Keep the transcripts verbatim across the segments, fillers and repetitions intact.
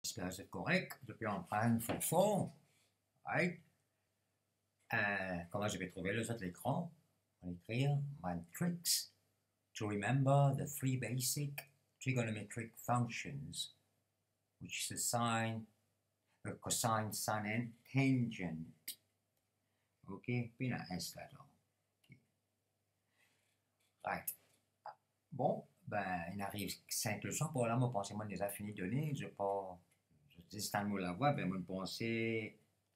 Zesper zot korek, zot pe aprann for for, right? Euh, kouma zot pe trouve lor zot lekran, mo ekrir bann tricks to remember the three basic trigonometric functions, which is the sine, the cosine, sine and tangent. Ok, pena S ladan. Ok. Right. Bon, ben, inn ariv sink leson par la, mo panse mo deza fini done, zot pa, zot zis tann mo lavwa, ben, mo panse,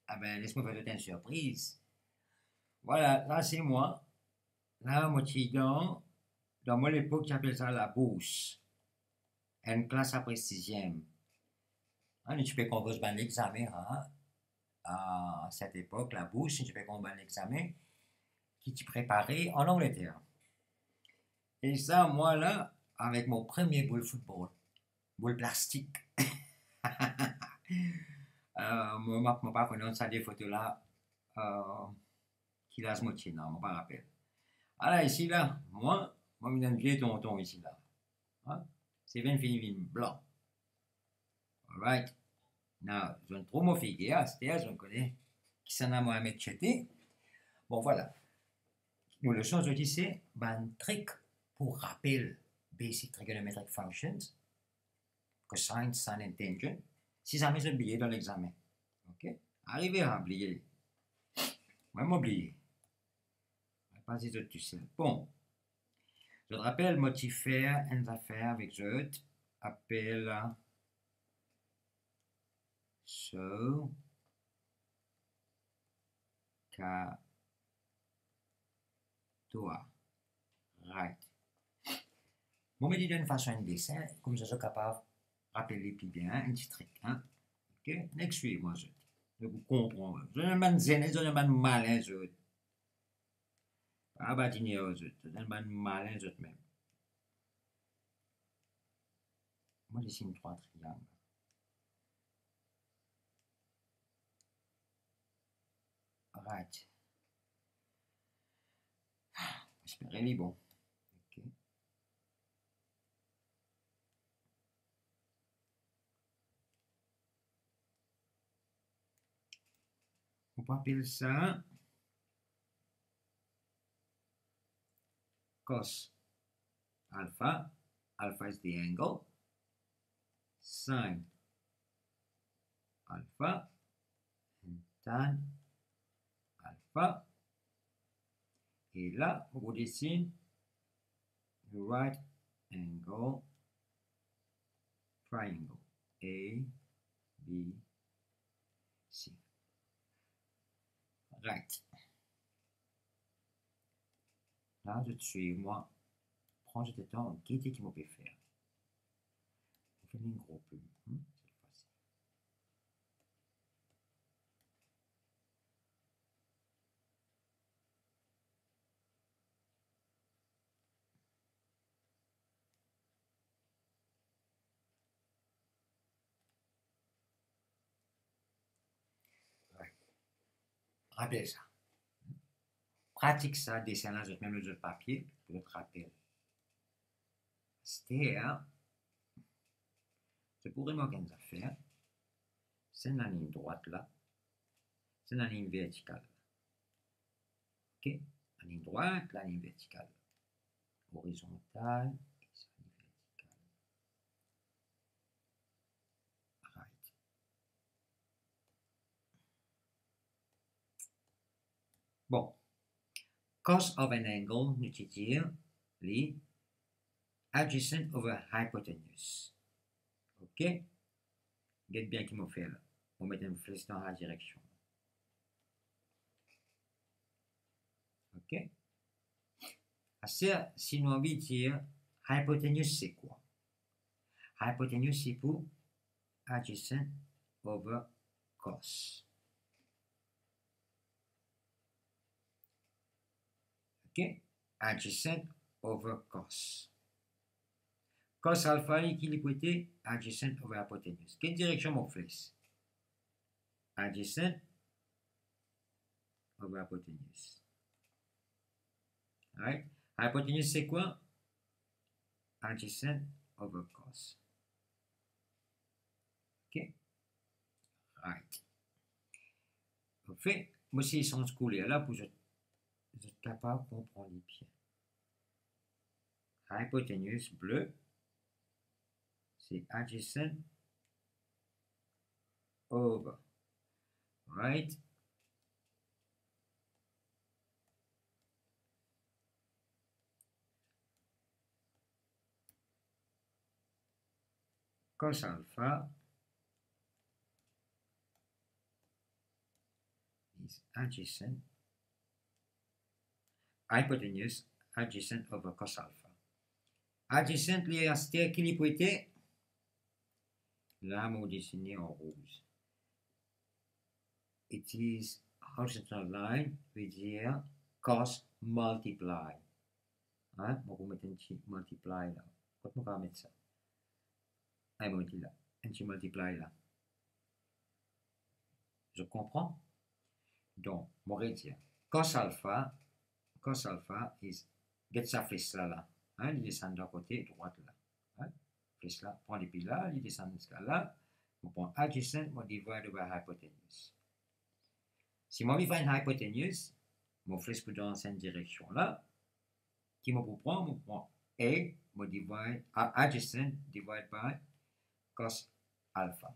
ah ben, les mo fer zot enn sirpriz. Vwala, la se mwa. La, mo ti dan, dan mo lepok, ti apel sa labours. Enn klas apre siziem. Ah, nou ti pe konpoz bann examen, ah. A set epok, labours, nou ti pe konn bann examen ki ti prepare an Angleter. E sa, mwa la, avek mo premie boul foutbol, boul plastik. Euh, mo, mo, mo pa kone ant sa de foto la, euh, ki laz mo ti ena, mo pa rapel. Ala, isi la, mwa, mo vinn enn vie tonton isi la. Hein? Seven fini vinn blan. Alright. Now, zot trouv mo figir, aster zot kone kisannla mo aime tchete. Bon, vwala. Nou leson zordi se bann trik pou rapel basic trigonometric functions, cosine, sine and tangent. Si zame zot bliye dan lexamen. Ok? Arive a bliye. Mwa mo bliye. Pa zis zot tousel. Bon. Zot rapel, mo ti fer enn zafer avek zot, apel, so, ka, twa. Right. Mo met li dan enn fason enn desin, koumsa zot kapav rapel li pli bien, enn ti trik, hein. Ok? Nek swiv mwa zot. Zot pou konpran. Zot enn bann zenes, zot enn bann malin, zot. Pa badinir zot, zot enn bann malin zot mem. Mo desin trwa triang. Right. Espere li bon. Ok. Ou pe apel sa cos alpha, alpha is the angle, sin alpha, and tan alpha. E la, ou desin right angle triangle, A B C. Right. La, zot swiv mwa. Pran zot letan, gete ki mo pe fer. Mo fer enn gro pub, hmm? Se fasil. Rapel sa. Pratik sa, desin la, zot mem lor zot papie, pou zot rapel. Aster, zot pou remark enn zafer, sa enn laliny drwat la, sa enn laliny vertikal la. Ok? Laliny drwat, laliny vertikal. Orizontal, e sa laliny vertikal. Right. Bon. Cos of an angle, nou ti dir li adjacent over hypotenuse. Ok? Get bien ki mo fer la. Mo met enn fles dan sa direksion. Ok? Aster, si nou anvi dir hypotenuse se kwa? Hypotenuse se pou adjacent over cos. Ok? Adjacent over cos. Cos alpha li ki li pou ete? Adjacent over hypotenuse. Ki direksion mo fles? Adjacent over hypotenuse. Right? Hypotenuse se kwa? Adjacent over cos. Ok? Right. Anfin, mo sey sanz kouler la pou zot, zot kapav konpran li bien. Hypotenuse ble, se adjacent over, right? Cos alpha is adjacent, hypotenuse adjacent over cos alpha. Adjacent li aster ki li pou ete? La mo desine an rouz. It is horizontal line, vedir cos multiply. Hein? Mo pou met enn ti multiply la. Kot mo kapav met sa? Ay, mo met li la. Enn ti multiply la. Zot konpran? Donk, mo redir, cos alpha, cos alpha is, get sa fles la la, hein, li desann dan kote drwat la, hein? Fles la, pran depi la, li desann ziska la, mo pran adjacent, mo divide by hypotenuse. Si mo anvi find hypotenuse, mo fles pou dan sa direksion la, ki mo pou pran? Mo pran A, mo divide, a-, adjacent divide by cos alpha.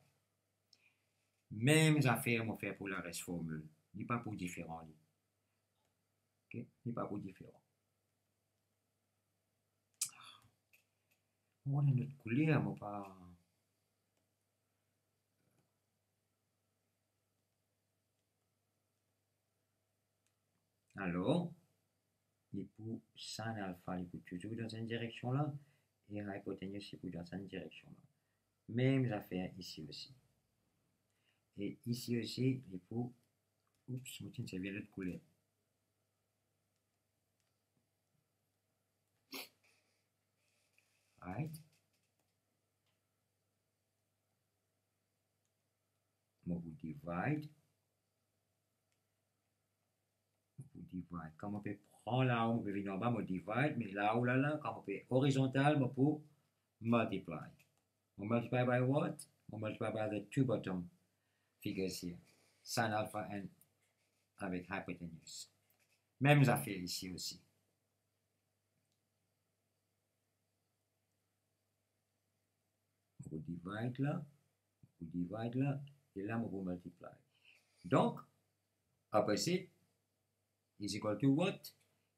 Mem zafer mo fer pou lares formil. Li pa pou diferan, li. Ok? Li pa pou diferan. Mo ena lot kouler, mo pa. Alor, li pou sin alpha, li pou touzour dan sa direksion la, e hypotenuse, li pou dan sa direksion la. Mem zafer isi osi. E isi osi, li pou, oups, mo ti servi lot kouler. Right? Mo pou divide. Mo pou divide. Kan mo pe pran lao, mo pe vinn anba, mo divide, me lao la la, kan mo pe orizontal, mo pou multiply. Mo multiply by what? Mo multiply by the two bottom figures here. Sin alpha and avek hypotenuse. Mem zafer isi osi. Mo pou divide la, mo pou divide la, e la mo pou multiply. Donk, opposite is equal to what?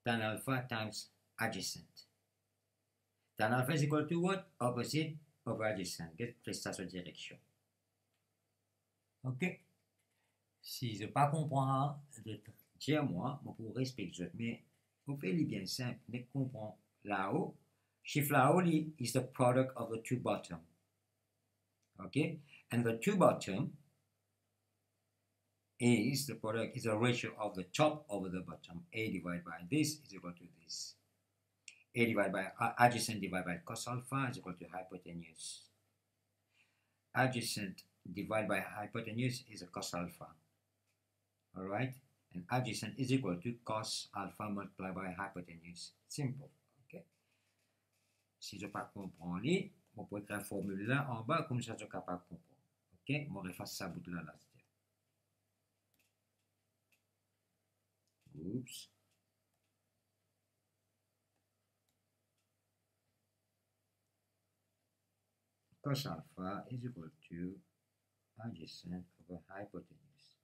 Tan alpha times adjacent. Tan alpha is equal to what? Opposite over adjacent. Get fles la so direksion. Ok? Si zot pa konpran, zot dir mwa, mo pou respek zot, me mo fer li bien sinp, nek konpran lao. Sif lao, li is the product of the two bottom. Ok? And the two bottom is the product, is the ratio of the top over the bottom. A divided by this is equal to this. A divided by, uh, adjacent divided by cos alpha is equal to hypotenuse. Adjacent divided by hypotenuse is a cos alpha. All right? And adjacent is equal to cos alpha multiplied by hypotenuse. Simple. Ok? Si zot pa konpran li, mo pou ekrir formil la anba, koumsa zot kapav konpran. Ok? Mo efas sa bout la, la. Oops. Cos alpha is equal to adjacent over hypotenuse.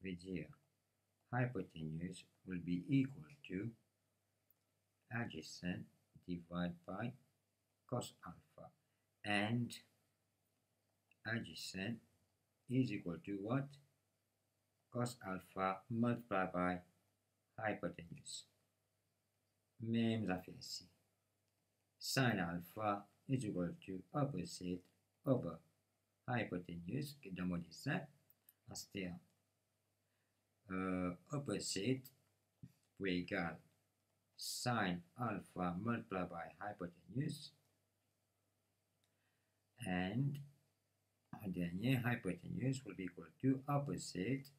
Vedir, hypotenuse will be equal to adjacent divided by cos alpha. And adjacent is equal to what? Cos alpha multiplied by hypotenuse. Mem zafer isi. Sin alpha is equal to opposite over hypotenuse, ki dan mo desin. Aster, euh, opposite pou egal sin alpha multiplied by hypotenuse. And an dernie, hypotenuse will be equal to opposite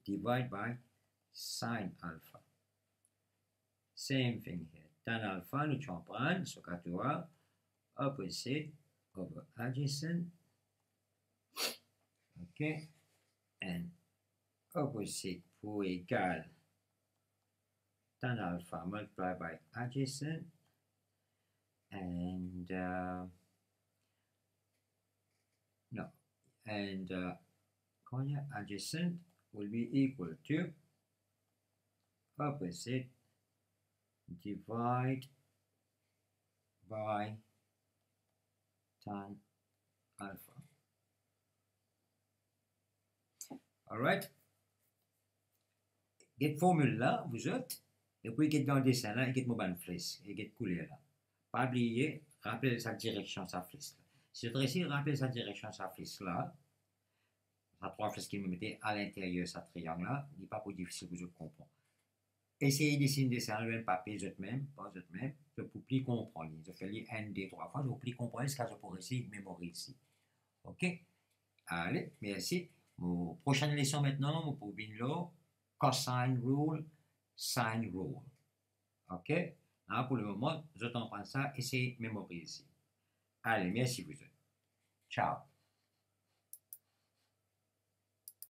divided by sin alpha. Same thing here. Tan alpha, nou ti aprann, so katou a, opposite over adjacent. Ok. And opposite pou egal tan alpha multiply by adjacent. And uh, no, and uh, kouma adjacent will be equal to opposite divide by tan alpha. Alright. Get formil la, vous autres, epi get dan desin la, get mo bann fles, e get kouler la. Pa bliye, rapel sa direksion sa fles la. Si zot resi rapel sa direksion sa fles la, sa trwa fles ki mo mete alinteryer sa triang la, li pa pou difisil pou zot konpran. Esey desin desin la lor enn papie zot mem, par zot mem, zot pou pli konpran li. Zot fer li enn, de, trwa fwa, zot pou pli konpran li, ziska zot pou resi memoriz li. Ok? Ale, mersi. Mo prosenn leson aster, mo pou vinn lor cosine rule, sine rule. Ok? La, pou lemoman, zot aprann sa, esey memoriz li. Ale, mersi pou zot. Ciao.